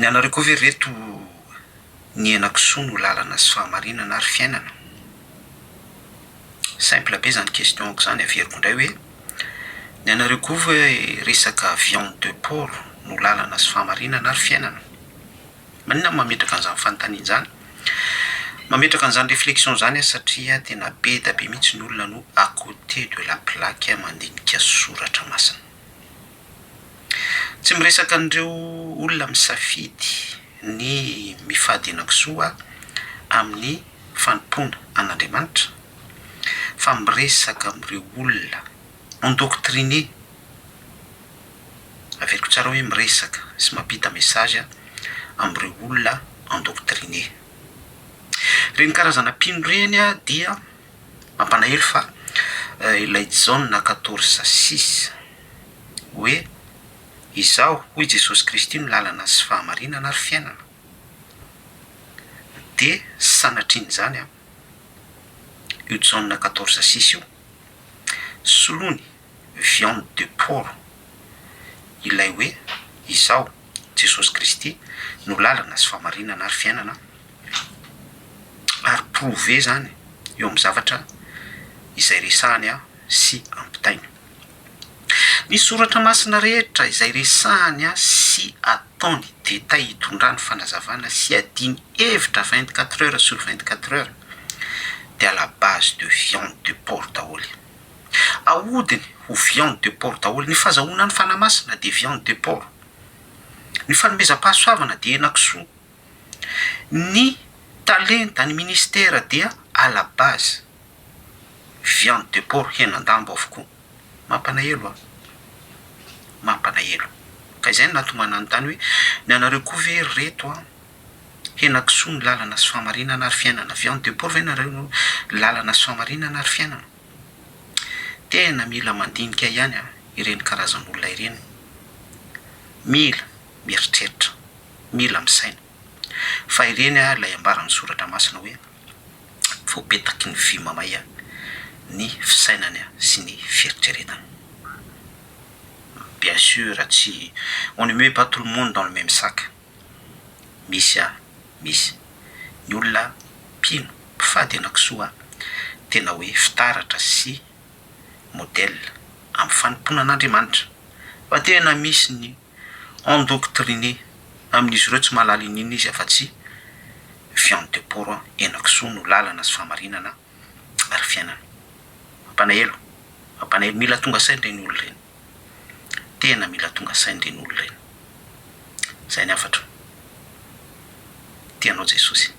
Ny anareo koa ve ry reto ny henakisoa no lalana sy fahamarinana ary fiainana? Simple be zany question-ko zany, averiko indray hoe ny anareo koa ve resaka viande de porc no lalana sy fahamarinana ary fiainana? Maninona aho mametraka an'izany fanontaniana izany? Mametraka an'izany réflexion izany aho satria tena be da be mihitsy ny olona no à côté de la plaque mandinika soratra masina. Tsy miresaka an'ireo olona misafidy ny mifady henakisoa amin'ny fanompoana an'Andriamanitra fa miresaka amin'ireo olona endoctriné, averiko tsara hoe miresaka sy mampita message amin'ireo olona endoctriné. Ireny karazana mpino ireny dia mampalahelo fa ilay Jaona quatorze six hoe Izaho, hoy Jesosy Kristy, no lalana sy fahamarinana ary fiainana. Dia sanatrian'izany io Jaona quatorze six io, soloiny viande de porc ilay hoe Izaho, Jesosy Kristy, no lalana sy fahamarinana ary fiainana, ary prouver izany eo amin'ny zavatra izay resahany sy ampitainy. Ny soratra masina rehetra izay resahany sy ataony détail hitondrany fanazavana sy iadiany hevitra 24 heures sur 24 heures dia à la base de viande de porc daholo. Ahodiny ho viande de porc daholo. Ny fazahoana ny fanahy masina dia viande de porc. Ny fanomezam-pahasoavana dia henakisoa. Ny talenta, ny ministera dia à la base viande de porc, henan-dambo avokoa. Mampalahelo an! Mampalahelo. Ka izay no nahatonga ahy nanontany hoe, ny anareo koa ve ry reto an, henakisoa no lalana sy fahamarinana ary fiainana? Viande de porc ve nareo no lalana sy fahamarinana ary fiainana? Tena mila mandinika ihany an, ireny karazan'olona ireny. Mila mieritreritra. Mila misaina. Fa ireny an, ilay ambaran'ny soratra masina hoe, voapetaky ny vy mamay ny fisainany sy ny fieritreretany. Bien sûr tsy on ne met pas tout le monde dans le même sac. Misy an, misy ny olona mpino, mpifady henakisoa tena hoe fitaratra sy modèle amin'ny fanompoana an'Andriamanitra. Fa tena misy ny endoctriné amin'izy ireo tsy mahalala iniana izy afa-tsy viande de porc, henakisoa no lalana sy fahamarinana ary fiainana. Mampalahelo, mampalahelo, mila tonga saina ireny olona ireny, tena mila tonga saina ireny olona ireny. Izay ny hafatro. Tia anao Jesosy.